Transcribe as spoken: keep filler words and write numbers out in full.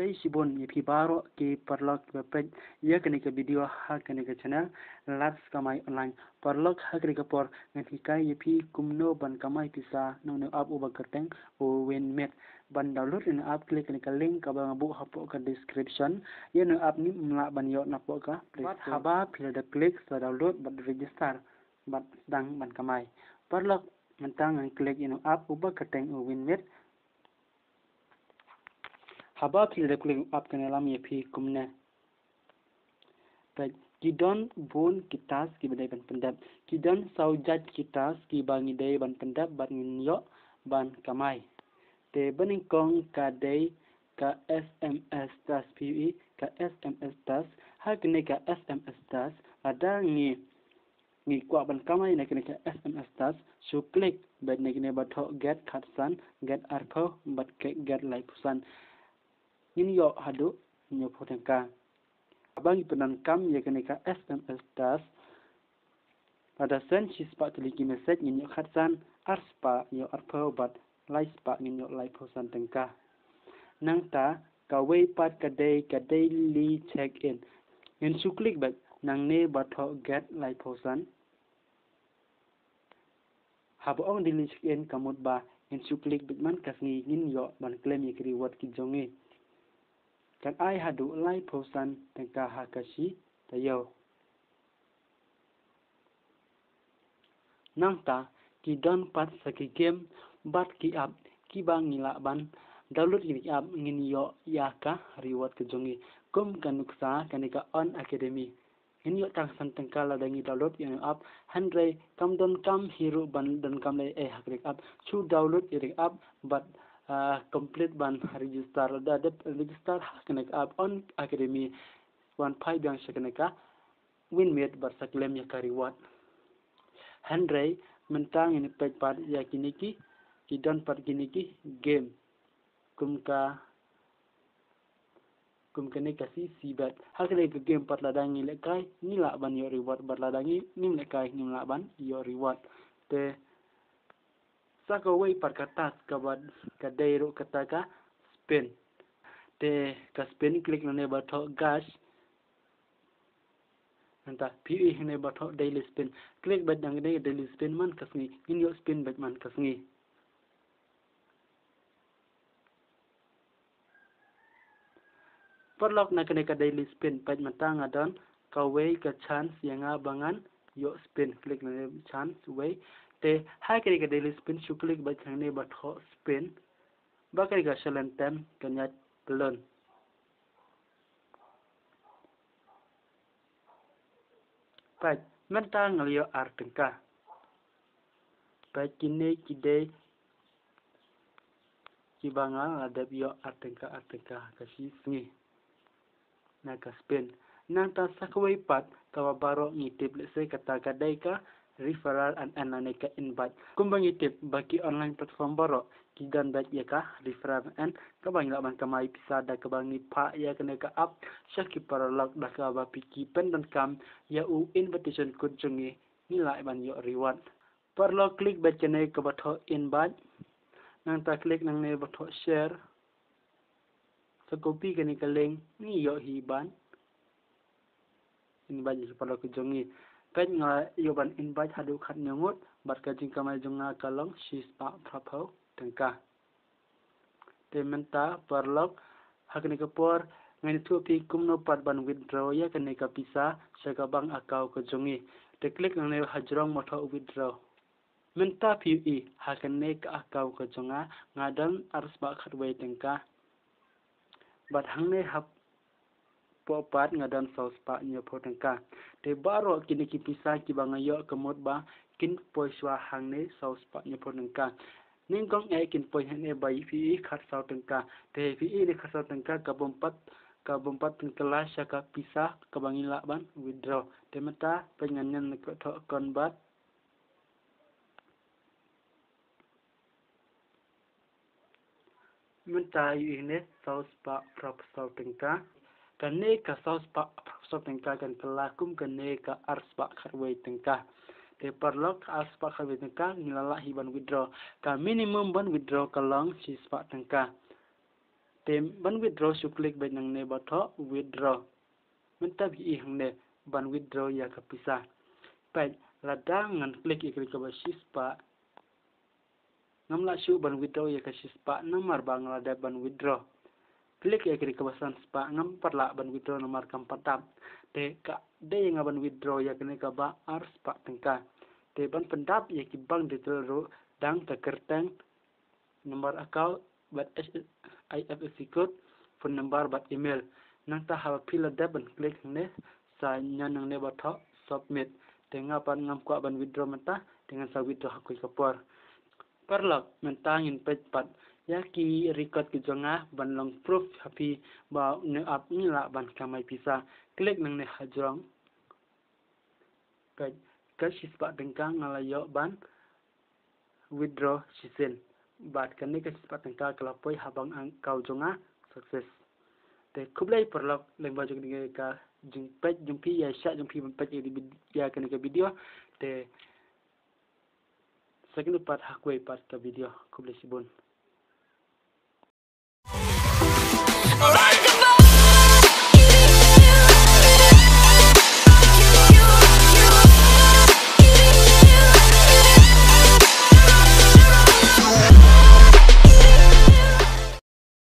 Te shibun ïa phi baroh ki paralok ba peit ïa kane ka video ha kane ka channel Let's Kamai Online. Paralok, ha kane ka por ngan hikai ïa phi kumno ban kamai pisa na une u app uba kyrteng u Winmate. Ban download ïa une u app, click ïa kane ka link kaba nga buh hapoh ka description. Ïa une u app ym lah ban ïoh napoh ka Play Store. Haba phi la da click sa download bad register bad sdang ban kamai. Paralok, mynta ngan click ïa une u app uba kyrteng u Winmate. Haba phi la da click ïa une u app kan ïalam ïa phi kumne. Peit, ki don bun ki task kiba dei ban pyndep. Ki don saw jait ki task kiba ngi dei ban pyndep bad ngin ïoh ban kamai. Te ba nyngkong ka dei ka S M S task, phi ïohi ka S M S task. Ha kane ka S M S task, lada ngi ngi kwah ban kamai na kane ka S M S task, shu click bad na kane ba thoh get khatsan, get arphew bad get laiphew san. Ngin ïoh haduh hynñiewphew tyngka. Haba ngi pyndonkam ïa kane ka S M S task, lada send shispah tylli ki message ngin ïoh khatsan, arspah ïoh arphew bad laispah ngin ïoh laiphew san tyngka. Nangta kawei pat ka dei ka daily check in. Ngin shu click bad nangne ba thoh get laiphew san. Haba ong daily check in ka mut ba ngin shu click bad man ka sngi ngin ïoh ban claim ïa ki reward ki jong ngi. Kan ai haduh laiphew san tyngka ha ka shi taïew. Nangta ki don pat sa ki game bad ki app kiba ngi lah ban download ïa ki app ngin ïoh ïa ka reward ka jong ngi. Kum ka nuksa kane ka Unacademy. Ngin ïoh tang san tyngka lada ngi download ïa une u app. Hynrei kam donkam hi ruh ban donkam lei ei ha kane ka app. Shu download ïa kane ka app bad, ah, complete ban register. Lada dep register ha kane ka app Unacademy, wan phai biang sha kane ka Winmate bad sa claim ïa ka reward. Hynrei mynta ngin peit pat ïa kine ki, ki don pat kine ki game. Kum ka, kum kane ka C C bet. Ha kane ka game pat lada ngi lehkai ngi lah ban ïoh reward bad lada ngi ngim lehkai ngim lah ban ïoh reward. Te sa kawei pat ka task kaba ka dei ruh kata ka spin. Te ka spin, click nangne ba thoh gas. Nangta phi ïohi hangne ba thoh daily spin. Click bad nangne daily spin man ka sngi. Ngin ïoh spin bad man ka sngi. Paralok, na kane ka daily spin peit mynta nga don kawei ka chance ïa nga ba ngan ïoh spin. Click nangne chance wei. Te ha kane ka daily spin shu click bad hangne ba thoh spin. Ba kane ka shalem tem kan ïaid balloon. Peit, mynta nga la ïoh ar tyngka. Peit, kine ki dei kiba nga la dep ïoh ar tyngka, ar tyngka ha ka shi sngi na ka spin. Nangta sa kawei pat kaba baroh ngi tip lehse kata ka dei ka referral and earn lane ka invite. Kumba ngi tip ba ki online platform baroh ki don beit ïa ka referral and earn kaba ngi lah ban kamai pisa da kaba ngi phah ïa kane ka app sha ki paralok da kaba phi ki pyndonkam ïa u invitation code jong ngi, ngi lah ban ïoh reward. Paralok, click bad kane kaba thoh invite. Nangta click nangne ba thoh share. Sa copy kane ka link, ngi ïoh hi ban invite ïa ki paralok ki jong ngi. Peit, nga ïoh ban invite haduh khathynñiew ngut bad ka jingkamai jong nga ka long shispah phraphew tyngka. Te mynta paralok, ha kane ka por ngan ïathuh phi kumno pat ban withdraw ïa kane ka pisa sha ka bank account ka jong ngi. Te click nangne hajrong ba thoh withdraw. Mynta phi ïohi ha kane ka account ka jong nga, nga don arspah khatwei tyngka. Bad hangne hapoh pat nga don sawspah hynñiewphew tyngka. Te baroh kine ki pisa kiba nga ïoh ka mut ba kin poi shuwa hangne sawspah hynñiewphew tyngka. Nyngkong eh kin poi hangne ba phi ïohi khatsaw tyngka. Te phi ïohi ne khatsaw tyngka ka bym pat, ka bym pat pynkylla sha ka pisa kaba ngi lah ban withdraw. Te mynta peit ngan ñion ne ka thoh convert. Mynta ïohi ne sawspah phraphew saw tyngka. Kane ka sawspah phraphew saw tyngka kan kylla kum kane ka arspah khatwei tyngka. Te paralok, arspah khatwei tyngka ngi la lah hi ban withdraw. Ka minimum ban withdraw ka long shispah tyngka. Te ban withdraw shu click beit nangne ba thoh withdraw. Mynta phi i hangne ban withdraw ïa ka pisa. Peit, lada ngan click ïa kane kaba shispah, ngam lah shuh ban withdraw ïa ka shispah namar ba nga la dep ban withdraw. Click ïa kane kaba san spah, ngam pat lah ban withdraw namar kam pat dap. Te ka dei ïa nga ban withdraw ïa kane kaba ar spah tyngka. Te ban pyndap ïa ki bank detail ruh, dang ka kyrteng, number account bad I F S C code, phone number bad email. Nangta haba phi la dep ban click hangne, sa ñion nangne ba thoh submit. Te nga pat ngam kwah ban withdraw mynta, te ngan sa withdraw ha kawei ka por. Paralok, mynta ngin peit pat ïa ki record ki jong nga ban long proof ha phi ba une u app un lah ban kamai pisa. Click nangne hajrong. Peit, ka shispah tyngka nga la ïoh ban withdraw shisien. Bad kane ka shispah tyngka ka la poi ha bank account jong nga success. Te khublei paralok, lyngba jong kane ka jingpeit jong phi, ïa shah jong phi ban peit ïa kane ka video. Te sa kine pat ha kawei pat ka video. Khublei shibun.